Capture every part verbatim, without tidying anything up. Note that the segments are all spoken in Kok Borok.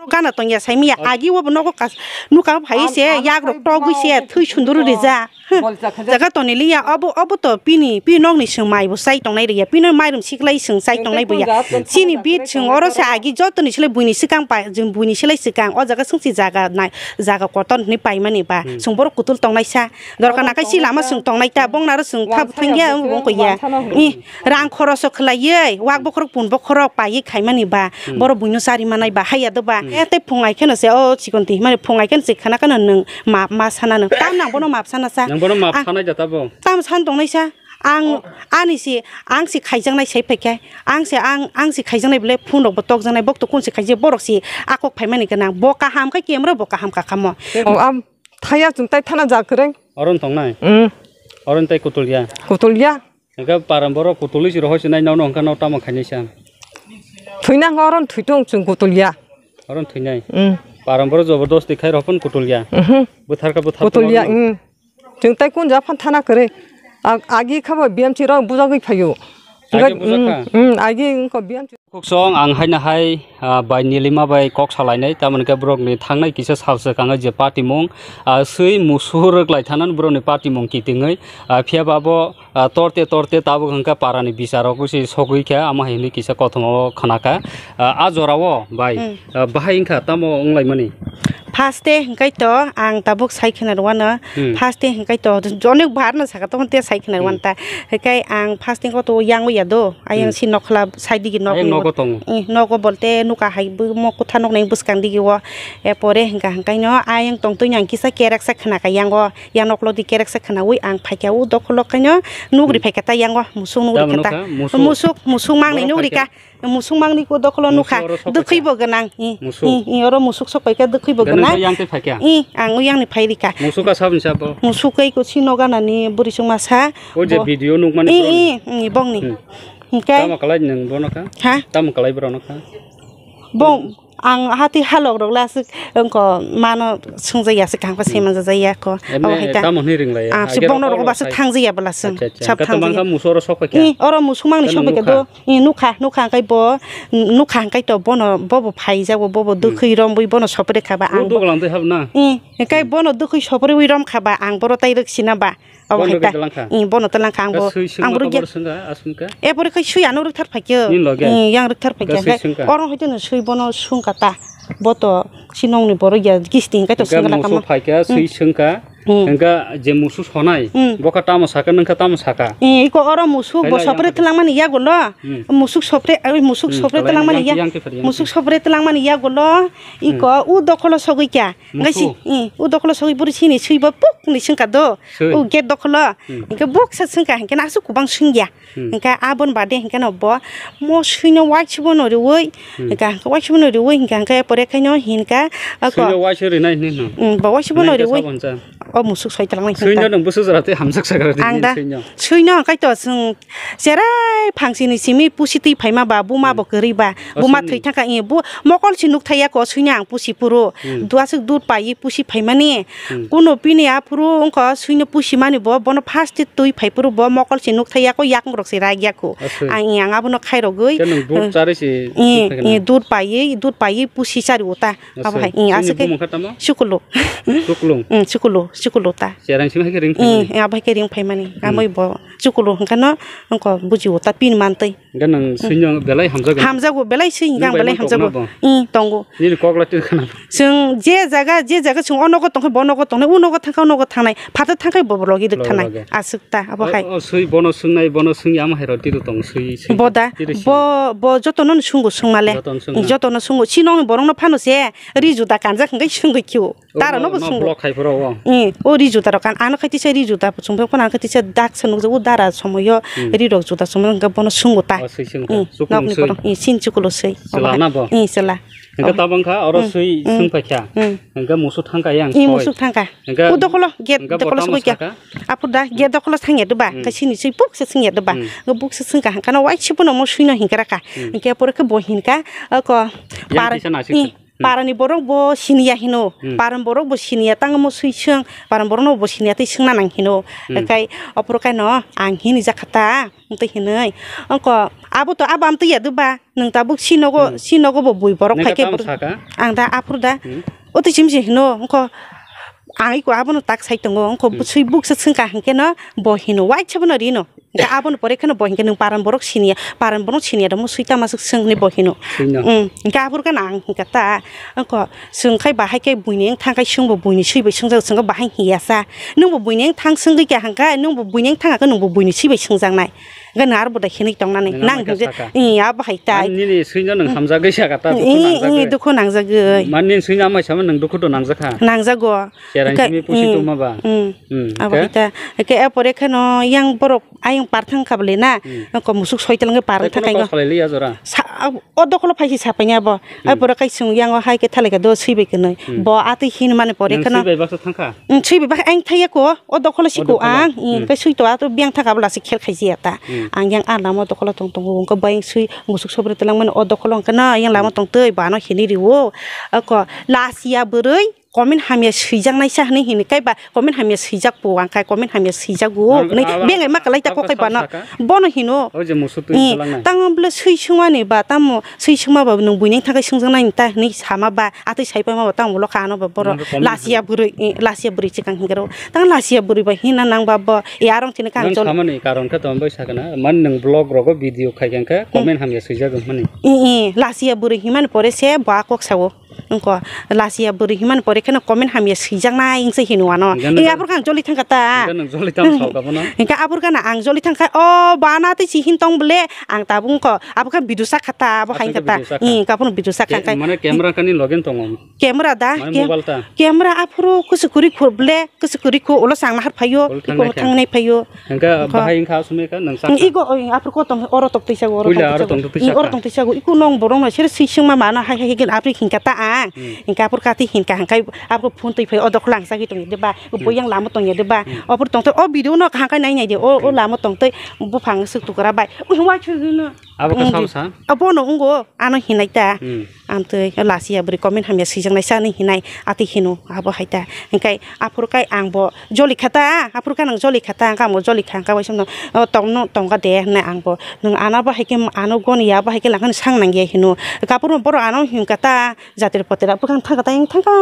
Gana tongya saimiya agi obo nogo kas nuka phai se yak rok togwi se thui sunduru rija. Jaga toni liya obo obo to pini pi nokni swng mai bo sai tongnai riya pino mairum siklai swng sai tongnai bo ya. Chini bit swng oro se agi jotoni silai buini swkang pa jwng buini silai swkang o jaga swngsi jaga nai jaga kotor hinwi paimani ba swng borok kutul tongnai sa. Dorkar nakai si lama swng tongnai ta bong naro swng thab thangya wng wng koya. Rang khoroso khwlaiwi wak bokhorok pun bokhorok paiwi khaimani ba borok buino chari manai ba haiya do ba. Tei phung ai kheno se o chikon twi himani phung ai kheno se khana kheno nwng map ma sana nwng tam nang bono map sana sa. Nang bono map sanai jata bo. Tam san tongnai sa ang ani si ang si khaijaknai sai phaikhe ang se ang ang si khaijaknai bole phone rok bo tokjaknai bok to kun si khaijak borok si akok phaimani gwnang bo kaham khe camera bo kaham kakhamo. Thaya chwng tai thana ja kwrwng. Oron tongnai? Mm. Oron tai kutulya? Kutulya. Hwnkhe paran borok kutulwi si rohor sinai nono hwnkhe no tamo khainai sa? Thwina hwnkhe oron thwitong chwng kutulya. Oron thwinai? Mm. Paran borok jobordosti khai rohor phano kutulya? Mhm. Bwtharkha bwthar kutulya, mm. Chwng tai kun ja phan thana kwrwi. Ag-, agi khabo B M C rok bujagwi phaio. Agi bujakha? Mm, mm, agi wngkha B M C. Khuksong ang haino hai, ah, bai Nilima bai kok salainai, tamoni khe borokni thangnai kisa sal swkang je party mung, ah, swi musu rwk lai thanani borokni party mung kitingwi, ah, phiya ba bo, ah, torte torte tabuk hwnkha parani bisarok se sogwi kha, amo hai hwnwi kisa kothoma o khna kha. Ah, a jorao bai, ah, bahai wngkha tamo wnglaimani? First day hwnkhe to ang tabuk sai khna rwano, first day hwnkhe to onek bar no saka tongte sai khna rwanta, hwnkhe ang first day ko to yang ya do. Ayang si nokla side digi nok. Ayang ni nogo tongo. Nogo bolte nuka hai bo mo kutha nok nai bwskang digi o. E pore hingka hingkai no ayang tong twi nang kisa kerak sa khna ka yang o. Yang noklo di kerak sa khna wi ang phaikya u dokholo kaino nugri phaikya ta yang o musung nugri kata. Musuk musuk mang ni nugri ka. Musuk mang ni ko dokholo nukha. Dwkhwi bo gwnang. I oro musuk sok paikya dwkhwi bo gwnang. I ang wi yang ni phai rika. Musuk ka sabun sabo. Musuk kai ko si noga nani buri sung masa. O je video nukmani. I bong ni. Hingke? Tamo kalai nwng bono kha? Ha? Tamo kalai borok no kha? Bong ang hati halok rok lasik wngko mano sungjakya se kaham khe saimanjakya ko. Abo hai ta. Tamo hwnwi ringlai ya? Ah, se bongno rok ba se thangjakya bwla sung. Sab thangjakya. Musu oro sok paikha? Oro musuk mang ni sok paikha do. Nukha, nukha hingke bo nukha hingke to bono bobo phaijago bobo dwkhwi romwi bono sopre kha ba ang. Duglang twi hab na? Hingke bono dwkhwi soprewi rom kha ba ang boro tai rwk sina ba. Abo hai ta. Bono twlang kha ang bo. Ang boro ge. E pore khai sui ano rwkthar phaikhe. Yang rwkthar phaikhe. Oro hai teno sui bono sungkha ta. Bo to sinong ni boro ya kisti hingkhe to sungkha kamo. Phaikhe sui sungkha. Hingkhe je musu sonai. Boka tamo saka nungkha tamo saka. Iko oro musu bo sopre twlang mani yagulo. Musuk sopre, musuk sopre twlang mani ya. Musuk sopre twlang mani yagulo. Iko u dokholo sogwi kya. Hingke si, u dokholo sogwi buri sini swibo puk ni sungkha do. U gate dokholo. Hingke buksa sungkha hingke na asuk kubang sungya. Hingke abon bade hingke no bo mo swino waisibo no riwi. Hingke hingke waisibo no riwi hingke hingke pore khaino hinka. Swino waisi rinai hinwi no. Bo waisibo no riwi. O musuk soi talang. Swino nang busu jora tei hamjak sakra di. Ang da swino hingke to sung. Cherai phangsini simi pusi twi phaima ba buma bo kwrwi ba buma thwi thangkha i bu mokol si nuk thaiya ko suina ang pusi phuru duasuk dud paiwi pusi phaimani kuno bini aphuru wngkha suina pusi mani bo bono first twi phai phuru bo mokol si nuk thaiya ko yakung rok si rak ya ko ang i ang abono khairogwi dud paiwi dud paiwi pusi chari uta abo hai i aswk khe sukulu sukulu sukulu ta abo hai khe ring phaimani amoi bo. Chukulu hwnkhe no wngkha bujiwo ta pin mantwi. Hwnkhe nwng swino belai hamjago. Hamjago belai swi hwnkhe ang belai hamjago. Ih tongo. Nini kok lai twi khana. Chwng je jaga je jaga chwng o nogo tongkhe bo nogo tongnai, u nogo thangkhe o nogo thangnai, phatar thangkhe bo logi rwk thanai. Aswk ta abo hai. O swi bono swngnai bono swngya ama hai rw tiro tong swi swi. Boda bo bo jotono swnggo swngmale. Jotono swnggo. Sinong borokno phano se ri juda kanjak hwnkhe swngwi khio. Tara no bo swngwi. Block khai phuru o. O ri juda rok kan ano khai tisa ri juda bo chwng phano khai tisa dak se nukjago dara somoyo ri rok juda somoyo hwnkhe bono swngwi ta. Nokni borok sin chukulo swi. Chwla na bo. Chwla. Hwnkhe tabang kha oro swi swng paikha. Hwnkhe musuk thangkha yang. Musuk thangkha. U dokolo gate dokolo swi kha. Aphuru da gate dokolo thangya duba. Khe sini swi buk se swngya duba. Buk se swngkha hwnkhe no waisi bono mo swino hinkhe rakha. Hwnkhe pore khe bo hinkha ko par. Hmm. Parani borok bo siniya hino. Hmm. Parani borok bo siniya tangmo sui swng. Parani borok no bo siniya tei swngna nang hino. Hmm. Ekai opor kaino ang hini jakha ta. Tei hinoi. Ongko abo to abo am twi ya do ba. Nwng tabuk si nogo, hmm, si nogo bo bui borok. Neng phai khe tamo bor-, saka? Ang da aphuru da. Hmm. O twi sim si hino. Ongko ang iko abono tak sai tongo. Ongko, hmm, bwswi buksa swngkha hinkhe no bo hino. Waisa bono rino. Hingke abono pore kheno bo hingke nwng paran borok siniya, paran borok siniya rokmo sui tama swk swng hinwi bo hino. Sui no. Mm, hingke aphuru kheno ang hingka ta, angkho swng khai bahai khe buini wng thang khai swngbo buini sui bai swngjak swngkha bahai hiya sa. Nwngbo buini wng thang swngwi kha hingkha, nwngbo buini wng thang khe nwngbo buini sui bai swngjaknai. Hingke nwng aro bo dai hinwi tongnani. Nwng nang ama hingke kha saka. Ih, abo hai tai. Ani nini sui no nwng hamjagwi saka ta, dukhu, ih, nangjagwi. Ih, dukhu nangjagwi. Man nini sui no amai sama nwng dukhu do nangjak kha. Nangjago. Cherang hingke, simi pusi, mm, tongma ba. Mm. Mm, abo hingke? Hai ta. Hingke e pore kheno yang borok ayang parthang kha bwle na. Hmm. Nokho musuk soi teleng parang tei thang kuno kaingo. Kok salai liya jora? Sa, o dokholo phaisi sapaini abo. Ai, hmm, borok kai sung yang o hai khe thalai kha do sui bai kwnwi. Hmm. Bo atwi hin mani pore kheno. Nang sui bai baksa thangkha? Hmm, sui bai baksa ang thaiya ko, o dokholo si ko ang. O dokholo. Hmm. Hmm. Kai sui to ato biang thangkha bwla se khel khai jiya ta. Hmm. Ang yang a lama o dokholo tong tongo, wngkha bai sui musuk sobre teleng mani o dokholo wngkha na yang lama, hmm, tong twi bano hini riwo. Ako lasiya bwrwi. Comment hamya swijaknaisa hinwi hini kaiba comment hamya swijak po ang khai comment hamya swijago hinwi bengai ma kwlai ta kok kaiba no bono hino. Tango bwle swi swngmani ba tamo swi swngma ba nwng buini thangkhe swngjaknai ta hinwi sama ba atwi saipai ma ba tamo ulo kha ano ba borok lasiya bwrwi lasiya bwrwi chikang hinwi rw tang lasiya bwrwi ba hina nang ba bo yarong tini kang chol. Samani karon khe tamo bai sakna man nwng vlog rogo video khai khe comment hamya swijago hinmani. Lasiya bwrwi hinmani pore se bo a kok sao. Wngkha lasiya bwrwi hinmani pore kheno comment hamya swijaknai wngse hino ano. Hingke e aphuru khe ang joli thangkha ta. Hingke nwng joli tamo sao ka bono? Hingke aphuru khe ang joli thangkha o bana tei si hin tong bwle ang tabuk wngkha aphuru khe video sakha ta abo hai wngkha ta. Video sakha. Ih, kaphuru video sakha. Mane camera kani loge tongo? Camera da? Mane mobile ta? Camera aphuru kusu kuri khur bwle kusu kuri khu ulo chang nahar phaio. Ulo iko thangnai phaio. Hingke bahai wngkha asumwi kha nwng sakha. Iko, oi, aphuru kotom oro tok twi sago, oro tok twi sago. Iko nong borok no sere swi swngma mano hai hai higin aphuru hinkha ta ang. Hmm. Hingke aphuru kati hinkha hingkai aphuru phone twi phai o dokhla ang sagwi tongya de ba. Hmm. Bo yang lama tongya de ba. Hmm. Ophuru tongtwi o video no kaham khe nai nai de o, o lama tongtwi buphang swk tukra bai. Oi, wai chwngno. Abo khe sabo sa? Abono wngo, ano hinai ta. Hmm. Amtwi lasiya bwrwi comment hamya swijaknai sa hinwi hinai atwi hino abo hai ta. Hingkai aphuru kai ang bo joli kha ta, aphuru kai nang joli kha ta, ang kamo joli kha, ang kamo waisa no, o tongno tongka de hinwi ang bo nwng ano bo hai khe ano goni ya bo hai khe langkha ni sang nang ya hino. Kapur borok ano himka ta jatira potira aphuru khe ang thangka ta, ang thangka.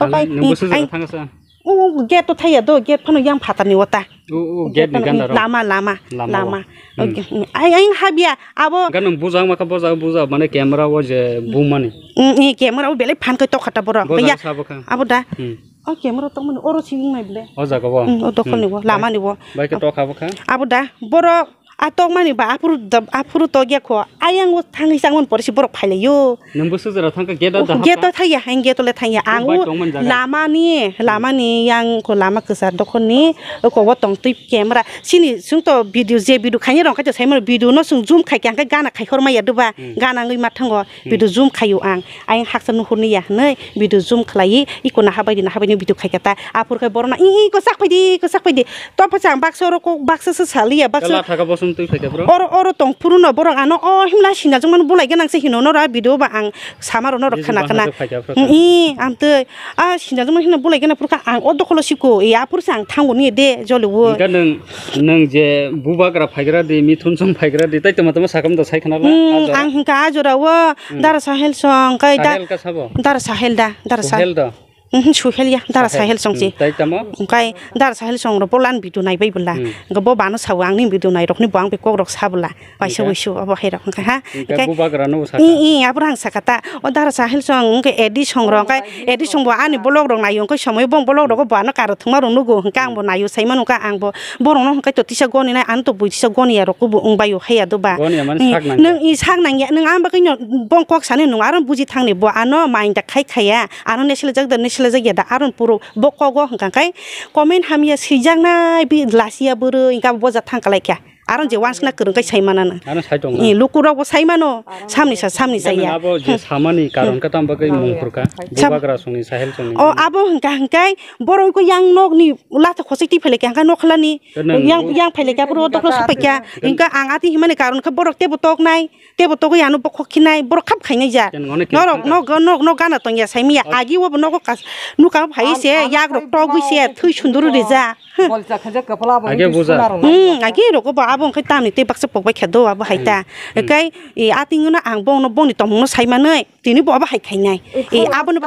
O kai, nwng bwswk jora thangka sa? O gate o thaiya do, gate phano yang phatar ni o ta. O, o, gate ni ganda rok. Lama, lama, lama. Lama o. Lama. Hmm. Okay, hmm. Ai, ai, habya, abo. Hingke nwng bujak ma khe bujak, bujak mane camera o je bumani. Hmm, eh, camera o belai phan khe tokha ta borok. Bujak ya, sabo kha. Abo da. Hmm. O camera tongmani oro simi nai ble. O jaga bo. Hmm, o dokol ni bo, lama ni bo. Bai khe tokha bo kha. Abo da, borok. A tokmani ba aphuru da, aphuru tokya kho. Ayang o thangwi changmani pore se borok phailaio. Nwng bwswk jora thangkha gate o da hapkha? Gate o thangya, ang gate o le thangya. Ang o bai tongmani jaga. Lamani, lamani yang kho lama kwchar dokhorni, o kok o tongtwi camera. Sini chwng to video je video khaina rong khaito saimano video no chwng zoom khaikha hwnkhe gana khai hormaya doba. Hmm. Gana wngwi ma thango. Hmm. Video zoom khaio ang. Ayang haksa nuhurni ya hwnwi video zoom khlaiwi iko naha baidi naha baidi video khaikha ta. Aphuru khe borok no, "Ih, ih, iko sak phaidi, iko sak phaidi." Topha chang baksa oro kok baksa se saliya, baksa. Kala thaka bosong twi phaikha bro. Oro, oro tong phuru no borok ano, "O himla sinajwk mano bulai gwnang se hino noro a video ba ang sama rok noro khna khna." Ih, amtwi. A sinajwk mano hino bulai gwnang phuru kha ang o dokholo siko, e aphuru se ang thango ni de joli o. Hingkha nwng, nwng je bubagra phaigra di, mithun song phaigra di, tai tama tama sakam da sai khna la. Hmm, ang hingkha a jora o. Hmm. Dara Sahel song, kai da-, Sahel ka sabo? Dara Sahel da, Dara Sahel. Suhel da? Mhm, Suhel ya, Dara Sahel. Sahel song si. Hmm, tai tamo? Kai Dara Sahel song ro bolan video nai bai bwla. Hmm. Hingke bo bano sao ang ni video nai rok ni bo ang be kok rok sa bwla. Waisa waisu abo hai rok hingke ha. Hingke bubagra no saka. I, i, abro ang saka ta. O Dara Sahel song hingke Edi song ro, kai Edi song bo ani vlog rok nai o, hingke somoi bo vlog rok bo ano karo thwngma rok nugo, hingke ang bo nai o, sai mano ka ang bo. Borok no hwnkhe to tisa goni nai, ano to bui tisa goni ya rok bo wng bai o haiya do ba. Goni ya mani sak nang ya. Nwng i sak nang ya, nwng ang bagwi no bong kok sani nwng aro buji thang ni bo ano mind da khai khaya, ano neselajak da neselajak ya da aro puro bo kok o hwnkha khai comment hamya swijak nai bi lasiya bwrwi hwnkha bo ja thang kwlai kha. Aro je wansna kwrwng kai sai manana. Ano sai tong. Eh, lukurok bo sai mano, samni sa, samni sa ya. Abo je samani karon ka tam bagwi mung phurka. Bubagra songni, Sahel songni. O, abo hwnka hwnkai borok ko yang nokni latha khosik ti phailai kha, hwnka nokhlani. Yang, yang phailai kha, puro doklo supai kha. Hwnka ang ati himani karon kha borok tebo toknai, tebo togwi ano bokhok khinai, borok khap khainai ja. Norok nok, nok, nok gana tongya saimiya. Agi obo nogo kas, nuka phai se, yagrok togwi se, thui sunduru rija. Age buja. Hmm, age roko bo abo hwnkhai tamni tei baksa pokbai kha do abo hai ta. Hwnkhai, e, ating no ang bongno bongni tongmungno sai manwi, tini bo abo hai khainai. E, abo no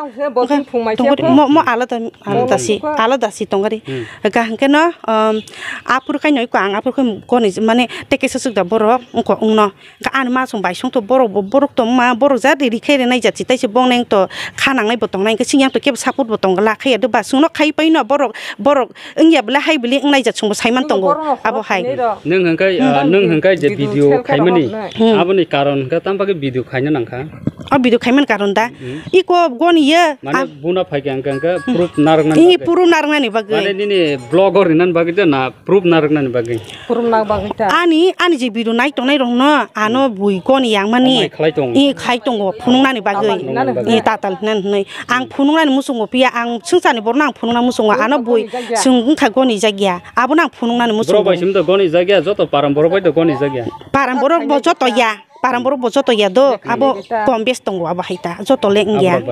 mo, mo alada, alada si, alada si tongari. Hwnka hwnkheno, um, aphuru kaino iko ang aphuru khe koni mane teke sasuk da borok wngko wngno. Ka ani masong bai song to borok bo, borok to ma borok ja ri ri khe ri nai ja chi tai se bong neng to kha nang nai bo tong nai, hwnke sing yang to kebo support bo tong la khe ya do ba sung no khai pai no borok, borok wng ya bwle hai bwle wng nai ja sung bo sai man tongo abo hai. Nwng hwnkai, ah, nwng hwnkai je video khai mani, abo ni karon hwnka tam bagwi video khai na nang kha? O video khai man karon da iko goni ye. Mane buna phai khe hwnka hwnka proof narwk nani bagwi. Proof narwk nani bagwi. Mane nini blog o rinan bagwi de na? Proof narwknani bagwi. Proof na bagwi ta. Ani, ani je video nai tongnai rokno, ano bui goni yang mani. Omai khlai tongo. I khai tongo, phunuknani bagwi. Tatal hinani bagwi. I tatal hinani hinwi. Ang phunuknani muchungo phiya, ang swngcharni borokno ang phunukna muchungo. Ano bui swng wngkha goni jagya. Abono ang phunuknani muchungo. Borok bai simi to goni jagya, joto param borok bai to goni jagya. Param borok bo joto ya. Param borok bo joto ya do, abo kom bes tongo abo hai ta, joto le wngya.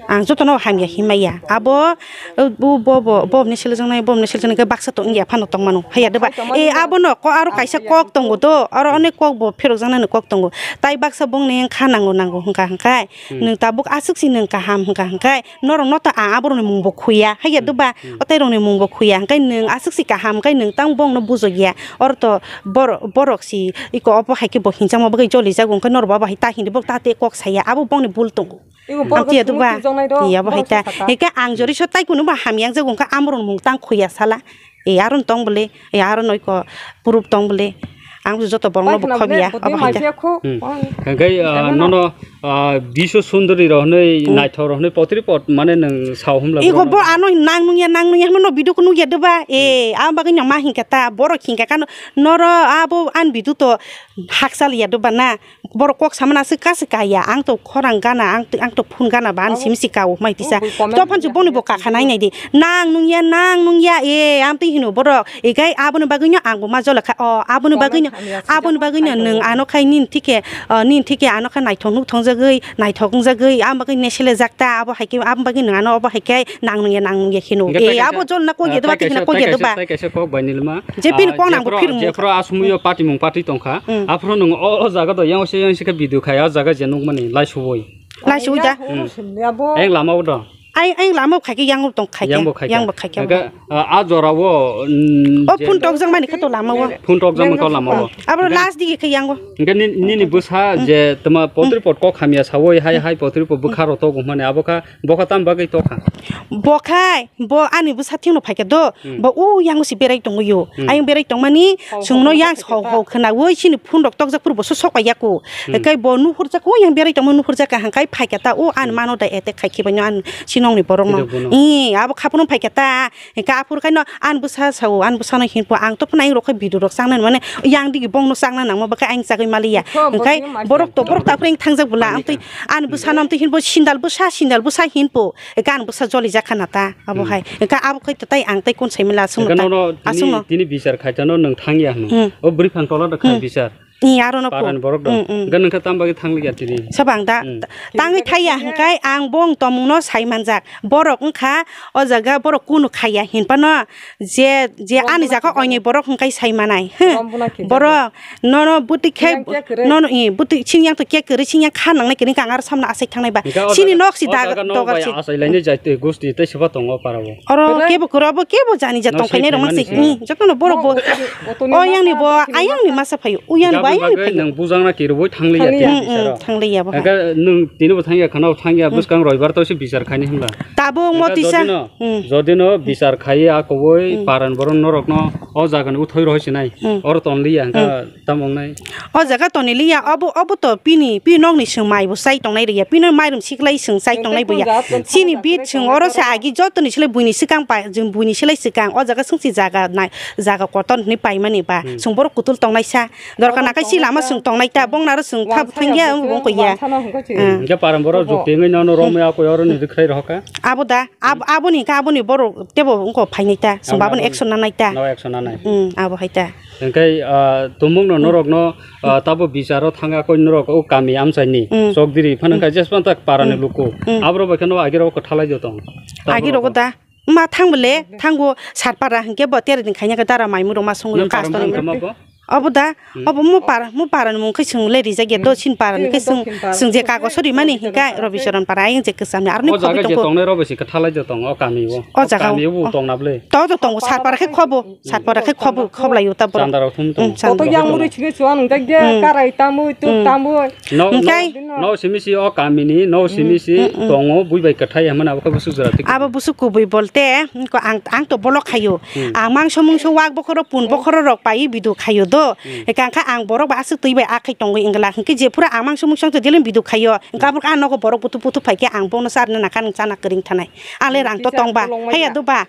Ang joto no hamya himaya. Abo, bo, bo, bo, bo ni selejaknai, bo ni selejaknai khe baksa to wngya phano tongmano. Haya de ba. E, abo no ko aro kaisa kok tongo do, aro onek kok bo phirok jaknai no kok tongo. Tai baksa bong ni kha nango nango hwnka hwnkai. Nwng tabuk aswk si nwng kaham hwnka hwnkai. Norok no to ang aborok ni mung bo khuya, haiya duba, o tai rok ni mung bo khuya, hwnkhe nwng aswk si kaham, hwnkhe nwng tang bong no bujok ya, oro to borok, borok si iko obo hai khe bo hinjakma bagwi joli jago, hwnkhe norok bo abo hai ta hinwi bo ta tei kok saya, abo bong ni bul tongo. Ang tiya duba, ya bo hai ta, hwnkhe ang jori so tai kunu bo hamya wng jago, hwnkhe amorok ni mung tang khuya sala. E aro tong bole, e aro noi ko proof tong bole. Ang joto borok no bo khobya, abo hai ta. Hwnkhe, ah, nono, ah, Biswa Sundari rok hwnwi, naithok rok hwnwi potri pot mane nwng sao hwnla. Ego bo ano nang nungya, nang nungya hwnma no video ko nukya de ba. E, ang bagwi no ma hinkha ta, borok hinkha kano noro abo an video to hakchal ya de ba na. Borok kok samani aswk kaswk kaya, ang to khorang gana, ang to, ang to phone gana ba, ani simi si kao mai tisa. To phan si boni bo kakha nai nai di. Nang nungya, nang nungya, e, am twi hino borok. E gai aboni bagwi no ang bo ma jola kha. O, aboni bagwi no, aboni bagwi no nwng ano khai nini thike, o, nini thike ano kha naithok nuk thongjagwi, naithok wngjagwi, am bagwi nesele jakta, abo hai khe, am bagwi nwng ano abo hai khe nang nungya, nang nungya hino. E, abo jol na kok ya do ba, twi hino kok ya do ba. Tai kaisa kok bai nilma. Je pini kok nang bo phirung. Jephru asumuyo patimung patwi tongkha. Aphuru nwng o, o jaga do yang se, yang se khe video khai, o jaga je nukmani lai subui. Lai subui da. Eng lama o do. Ai, ai lama khai khe yang tong khai khe. Yang bo khai khe. Yang bo khai khe. Aga, a, a jora o, mm, o phun tok jang mani khe to lama o. Phun tok jang mani khe lama o. Abo last digi khe yang o. Hwnkhe nini bwsa je tama potri pot kok hamya sawi hai hai potri pot bwkha rok tok mani abo kha. Bo kha tam bagwi tokha? Bo khai, bo ani bwsa thwngno phaikha do, bo o yango se berai tongwi o. Ayang berai tongmani chwngno yang hau hau khwnawi chini phone rok tokjak phuru bo sok pai yaku. Ekai bo nuhurjak o yang berai tongma nuhurjak kaham kai phaikha ta o ani mano da attack khai khibaino ani sinongni borokno. I abo khaphuru phaikha ta. Hingke aphuru kaino ani bwsa sao, ani bwsano hinpo, ang to phano ayang rok khe video rok changna mane, yang digi bongno changna nangma, bwkhe ayang chagwi maliya. Hingke borok to, borok to aphuru ayang thangjak bwla, amtwi ani bwsano amtwi hinpo, sindal bwsa, sindal bwsa hinpo, hingke ani bwsa jolijak khana ta, abo hai. Hingke abo khai to tai ang tai kon sai mila aswkno ta, aswkno. Tini bichar khaitano nwng thangya hwnwi. O bwrwi phang tola da khai bichar. Ni aro no parani borok dong. Hingke nokha tam bagwi thangli ya tini. Sabang da tangwi thaiya hingkai ang bong tomungno sai manjak. Borok wngkha o jaga borok kunu khaiya hinpano je, je ani jaga oini borok hingkai sai manai. Borok nono bwtwi khe nono i bwtwi sing yang to khe kwrwi sing yang kha nangnai kwrwi kang aro samno asai thangnai ba. Sini nok si da dogar si. Asai lainai jai twi gusti tei seba tongo parao. Oro kebo kwrwi abo kebo jani ja tongkhainai rok ma si. Jotono borok bo o yang ni bo ayang ni masa phaio. Uyang ni Pai ani bagwi phai. Nwng bujakna kiribwi thangliya Thangliya. tini Hmm, hmm, bisaro. thangliya bo hai. Hwnkhe nwng tini bo thangya khana, thangya Hmm. bwskang roibar to se bichar khaini hwnba. Tabuk Hwnkhe motisa. jodi no, Hmm. jodi no bichar khaiya kubui Hmm. paran borok norok no o jaga ni uthoi rohoi sinai. Hmm. Oro tonliya hwnkhe Hmm. Tamo wngnai? O jaga toni liya, obo, obo to pini, pi nokni swng mai bo chai tongnai riya, pino mairum siklai swng chai tongnai buya. Chini bit swng oro se agi jotoni silai buini swkang pai, jwng buini silai swkang, o jaga swngsi jaga nai, jaga kotor hinwi paimani ba, Hmm. swng borok kutul tongnai sa, dorkar nakai si lama swng tongnai ta, bongna ro swng thap thangya, wng wng koya. Hmm. Hwnkhe param borok jukti wngwi nono romwi akoi oro ni rwkhrai rohorkha. Abo da, ab-, aboni hwnkhe aboni borok tebo wngko phainai ta, swngbo Abo aboni aboni. action nanai ta. No action nanai. Hmm, abo hai ta. Hwnkhe, ah, tumungno norokno, ah, tabo bicharo thangya koi norok o kami amchaini Mm. chokdiri phano Mm. hwnkhe jespan tak parani Mm. luku. Mm. Aborok bai kheno agirok kwthalai jotong. Agirok da ma thang bole thango Satpara hwnkhe bo tere din khaina khe dara maimu rok ma songo Nang kastor. Paramo hwnkhe ma bo? Obo da, Mm. obo mo para, mo parani mung khe swng le rijak ya do Mm. sin parani khe swng, Dokhin para. swng je kago sori mani hwnkhe Rabi Charan para ayang je kwcham ni aroni O jaga khobwi je tongko. Tongnai rok bai se kwthalai jotong o kami o. O jaga o. Kami o bo tongna bwle. To to tongo Satpara khe khobo. Satpara khe khobo, khoblai o ta borok. Chandarok thum tongo. Hmm, chandarok. Koto yang muri chini chuan nang jak dia, Hmm. karai tamui, tuk Hmm. tamui. No, no, Hingkai? No simi si o kamini, no simi si Hmm, hmm. tongo, bui bai kwthai hwnmani abo khe busuk jora tik. Abo busuk kubui bolte, ko ang, ang to bolok khayo. Hmm. Ang mangso mungso wak bokhoro, pun bokhoro rok pai bidu khayo do. Hmm. Ekang kha ang borok ba aswk twi bai akhai tongwi wngla. Hingke je phura ang mangso mungso to deleng bidu khayo. Hingke abo kha nogo borok butu butu phaikhe ang bono charna nakha nang chana kwrwng thanai. Ale rang to tongba. Haya do ba.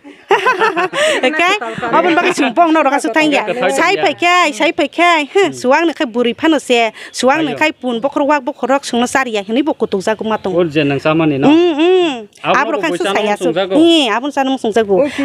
Kai, aboni bagwi chwng bongno rok aswk thangya. Sai phai khai, sai phai khai, huh, suwang ni khai bwrwi phano se, suwang ni khai pun bokhorok wak bokhorok chwngno chariya hinwi bo kutuk jago ma tongo. Ur je nang chamani no? Mm, mm. Abo rok kha aswk saya aswk.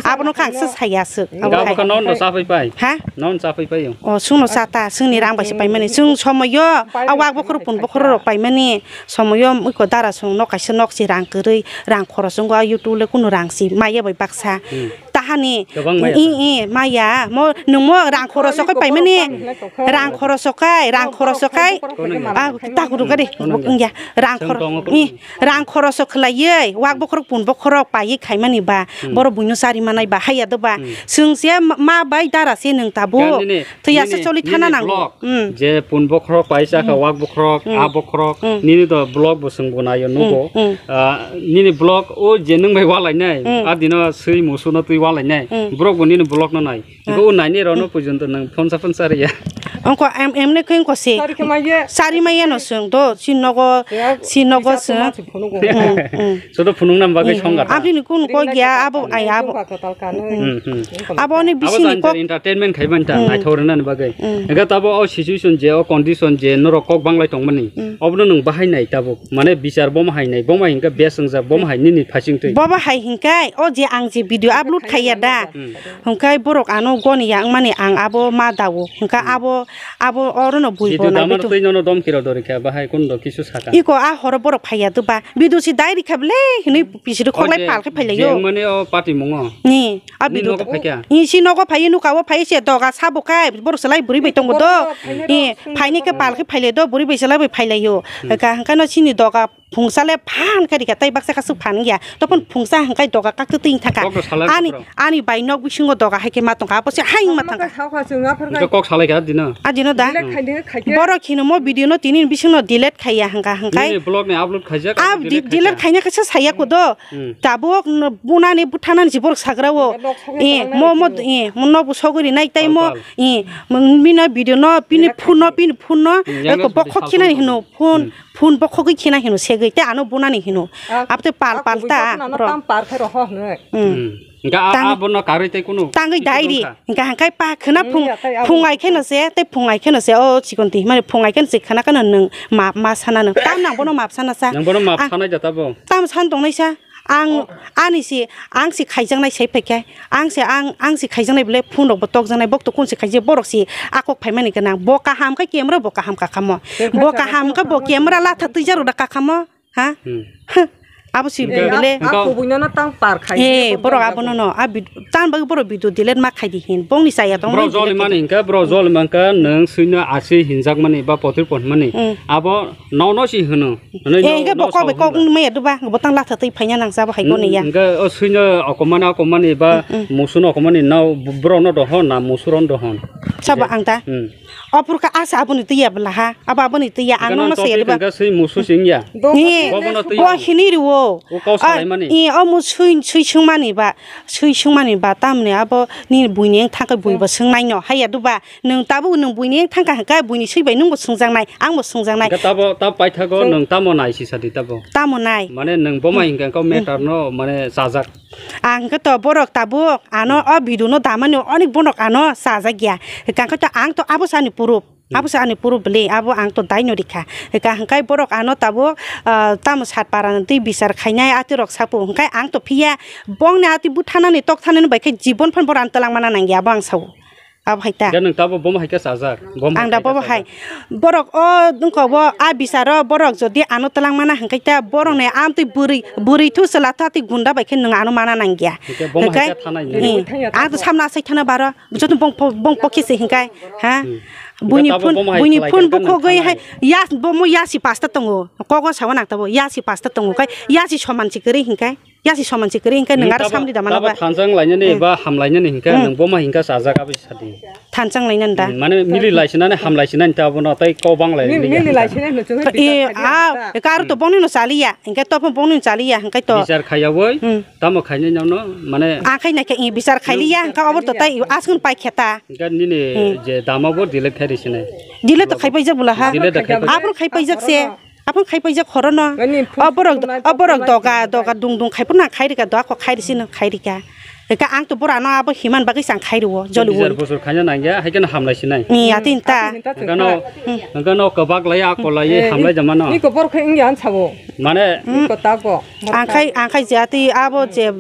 Abono kha aswk saya aswk. Abo kha non do sa phai pai. Ha? Non sa phai pai. O, chwngno cha ta, chwngni rang bai se paimani. Chwng somoyo, a wak bokhorok pun bokhorok rok paimani. Somoyo iko dara song nok kaisa nok si rang kwrwi, rang khoros wngkha, a YouTube le kunu rang si maya bai baksa. Hmm. Tahani, kwbang maya i, ta. I, maya, mo, nwng mo rang khoros okai paimani, rang khoros okai, rang khoros okai. Kono ya? Ah, ta kudu gari, kono ya? Wngya, rang khor-, i, rang khoros o khwlaiwi, wak bokhorok pun bokhorok paiwi khaimani ba, hmm, borok buino chari manai ba, haiya do ba. Hmm. Chwng se ma, ma bai dara se nwng tabuk. Thwi asa choli thana nango. Hmm. Je pun bokhorok paisa kha, hmm, wak bokhorok, hmm, a bokhorok, hmm, nini to vlog bo chwng bo naio nugo. Hmm, hmm. Ah, nini vlog o je nwng bai walainai, hmm, a dino swi musuno twi walainai. Hmm. Borok bo nini vlog no nai. Hmm. Go naini rok no, hmm, pujon to nwng phone sa phone sa riya. Ongko em, em ne khe ongko se. Sari khe maiye. Sari maiye no chwng do, si nogo, ya, si nogo isa chwng. Tuma se phunuk. Hmm, hmm. Soto phunukna bagwi, hmm, songkha ta. Aboni kun ko gya abo ai abo. Hmm, hmm. Abo ni bisingni kok entertainment khai manta, hmm, naithok rwnani bagwi. Hmm. Ega tabo o situation je, o condition je norok kok banglai tongmani. Hmm. Obono nwng bahai nai tabuk. Mane bichar bomo hai nai, bomo hai hingka bes wngjak, bomo hai nini phasing twi. Bobo hai hingkai, o je ang je video upload khaiya da. Hmm. Hingkai borok ano goni ya wngmani ang abo ma dawo. Hingka, hmm, abo, abo oro no bui bo nai bitu. Video damar twi nono domkiro dori kha, bahai kun do kisu saka. Iko a horo borok phaiya do ba. Video si dai rikha bele hinui. Bisiru khoklai pal khe phailaio. Jeng mani o pati mungo. Ni, a bidu. Ni nogo phaikha? Ni si nogo phaiwi nuka o phaiwi se doga sabo kai borok se lai bwrwi bai tongo do. Borok phaiwi ni rok phaini khe pal khe phailai do, bwrwi bai se lai bai phailaio. Hmm. Ka hwnkhe no sini doga phungsa le phan khe rikha tei baksa kasu phan ya. Topon phungsa hwnkhe doga kak twi thaka. Kok salai ani, kok ani bai nok bisingo doga hai khe ma tongkha, abo se hai ma thangkha. Hwnkhe kok salai kha dino. A dino da. Delete khai de, khai de. Borok hino mo video no tini bising no delete khaiya hwnkha hwnkhe. Nini vlog ni upload khaijak, ah, delete khaijak. Delete khaina khe se saya ko do. Hmm. Tabuk no bunani buthanani si borok sagra o. Nok sagra. Eh, mo, mo, eh, mo no bo sogwi rinai tai mo. Pal, pal. Eh, mo bini video no, bini phone no, bini phone no, hmm, eko bokhok khinani hino phone, hmm, phone bokhogwi khina hino segwi te ano bunani hino. Ah, abte pal, ah, pal ta, bro. Tam par khe roho hino. Hmm. Hmm. Hingke a, tang-, abono karwi tei kunu tangwi dai ri. Hingke hingke pa khwna phung, hmm, ya, tai abo phungai kheno se, tei phungai kheno se, o chikon twi himani phungai kheno se khwna kheno nwng map ma sana nwng. Tam nang bono map sana sa. Nang bono map sanai jata bo. Tam san tongnai sa. Ang, oh, ani si, ang si khaijaknai sai phaikhe, ang si, ang, ang si khaijaknai bole phone rok bo tokjaknai, bok to kun si khaijak, borok si a kok phaimani gwnang, bo kaham khe camera bo kaham kakhamo, bo kaham khe bo camera latha twijak rok da kakhamo, ha? Hmm. Huh. Abo si Hingke, bele. Hingke. A kubui no no tang par khai. He, borok abo no no. A bid-, tan bagwi borok video delete ma khai di hin. Bongni chaya tong Borok nai delete joli mani khai di. Hingke, borok joli mankha, nwng suino asi hinjak mani ba potir pon mani. Hmm. Abo no no si hino. Hwnwi Eh, no, hingke no bokok sao bekok hwnba. Maya duba, botang latha twi phaina nang sabo hai Hmm, kono ya. Hingke o suino okomani, okomani ba Hmm, hmm. musuno okomani no borok no dohon na musuron dohon. Sabo Je. Ang ta. Hmm. Opor ka asa aboni twi ya bwla ha, abo aboni twi ya, ang Hingke nokno no saya topic riba. Hingke swi musu sing ya. Ni, Bobo no twi bo ya. Hini riwo. O kau Ah, salai mani. I, o mu sui, sui sung mani ba, sui sung mani ba, tamni abo ni buini wng thangkhe bui bo sung nai no, haya duba, nwng tabuk nwng buini wng thangkha hwnkhe buini sui bai nwng bo sung jak nai, ang bo sung jak nai. Hingke tabo, tab paithago Sung- nwng tamo nai si sadi tabo. Tamo nai. Mane nwng boma Hmm. hingke kau Hmm. matter no, mane sajak. Ang khe to borok tabuk ano o video no damani onek borok ano chajak ya. Hwnkhe to ang to abo se ani proof. Hmm. Abo se ani proof bwle, abo ang to dai no rikha. Hwnkhe hwnkhe borok ano tabuk, ah, tamo sat para ni twi bichar khainai ati rok sapo. Hwnkhe ang to phiya bongni ati buthanani tokthani bai khe jibon phan borok ano twlang mana nangya abo ang sao. Abo hai ta. Hingke nwng tabo bomo hai khe chajak. Bomo Ang da hai khe bobo hai. Chajak. Borok o wngkha bo a bicharo borok jodi ano twlang mana hwnkhe ta borok ni amtwi bwrwi, bwrwi thu chwla tha twi gunda bai khe nwng ano mana nangya. Hingke bomo hai Hwnkhe, khe thanai eh, nini. Ang to samna asai thana baro. Joto bong po-, bong pokhe se hingkai. Ha? Hmm. Buini Hingke tabo phone, bomo hai buini khlai phone khe bukhogwi nang hai. Thanai. Yas bomo yasi pasta tongo. Kogo sawa nang tabo yasi pasta tongo kai. Yasi soman si kwrwi hingkai. Yasi soman si kwrwi hwnkhe nwng Hmm, aro tabo, samdi da tabo mano ba. Thansa wng lainani Hmm. ba ham lainani hwnkhe Hmm. nwng boma hwnkhe chajak aboni sadi. Thansa wng lainani da. Hmm, mane mili laisinani ham laisinani ta abono tei kobang lai Mili, mili laisinani no chwngwi E, bichar khaidi a, ang ta. Eka aro to Hmm. bongni no chaliya, hwnkhe to bongni no chaliya, hwnkhe to. Bichar khaiyawi, Hmm. tamo khainai nangno, mane Ang khai naikhe, i, bichar khailiya, Nwng hwnkhe obo to bichar tei khaiya. Aswkno pai khe ta. Hwnkhe nini Hmm. je dama bo delete khai risinai. Delete to khai paijak bwla ha. Delete da khai paijak. Aphuru khai paijak se. Aphuru khai paijak horo no. Ani phone O borok, phone o borok phone doga, phone doga dung dung khai phuru nang khai rika, doga kok khai risi nang khai rika. Eka ang to bora no abo himan bagwi sang khai rwo, joli Bichar woi. Busur khaina nangya, hai kheno hamlai sinai. Ni atin ta. Atin ta Hwnkhe no, Hmm. hwnkhe no kwbak lai, akol lai, Eh, hamlai ni, jamano. Ni ko bor khai wngya ang sabo. Mane Hmm. Ni ko ta ko. Ang khai, ang khai je ati abo je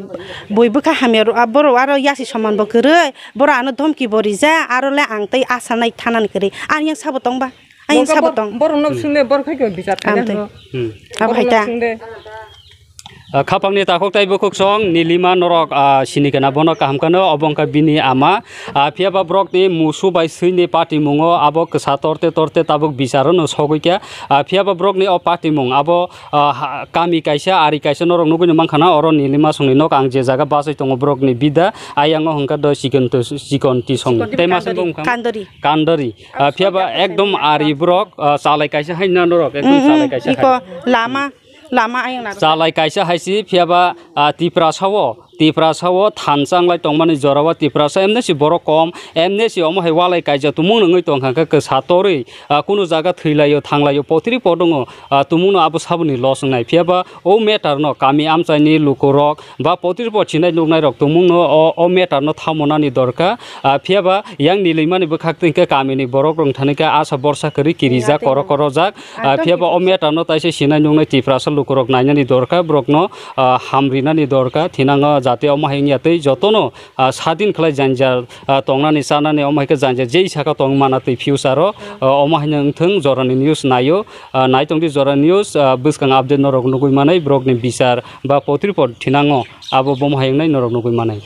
bui bwkha hamya ro, a borok aro yasi soman bo kwrwi, borok ano dhomki bo rija, aro le ang tei asa nai thanani kwrwi. Ang yang sabo tong ba? Ang yang Nokha sabo bor-, tong? Borok nok Hmm. sinde, borok khai ko bichar khaina Ang tei. hino. Hmm. Abo Borok hai nok ta. sinde. Ah, khapangni takhuk tei bukhuk song Nilima norok, ah, sini kana bono kaham kano, obo wngkha bini ama. Ah, phiya ba borokni musu bai swini patimungo abo kwsa torte torte tabuk bicharo no sogwi kha. Ah, phiya ba borokni o patimung abo, ah, ha, kami kaisa, ari kaisa norok nugwi no mankha na, oro Nilima songni nok ang je jaga bachai tongo borokni bida, ayang o hwnkha do chikon to, chikon tisong. Chikon Tei masing Kandori, bo wngkha Kandori. Kandori. Ah, phiya ba ekdom ari borok, ah, chalai kaisa hai na norok, ekdom Mhm, chalai kaisa iko hai. Lama. Lama ayang naro. Chalai kaisa hai si, phiya ba, ah, Tiprasa o, Tiprasa o thansa wng lai tongmani jora o Tiprasa emne si borok kom, emne si omo hai walai kaijak tumung nungwi tong kha khe kwsa torwi, ah, kunu jaga thwi lai o, thang lai o, potri pot wngo, ah, tumung no abo saboni loss wngnai. Phiya ba o matter no kami amchai ni luku rok ba potri pot sinai nuknai rok tumung no o, o matter no thamo nani dorkar. Ah, phiya ba yang Nilimani bwkhak twi hwnkhe kamini borok rwng thani khe asa borsa kwrwi kirijak, korok korojak. Ah, phiya ba o matter no taisa sinai nuknai Tiprasa lukurok nainani dorkar, borokno, ah, hamrinani dorkar, thinango jate omo hai wngya tei jotono, ah, sadin khlai janjal, ah, tongnani chanani omo hai khe janjal jei saka tong mana twi future o, ah, omo haino wngthwng jorani news naio, ah, naitongdi jora news, ah, bwskang update norok nugwi manai, borokni bichar ba potripot thinango abo bomo hai wngnai norok nugwi manai.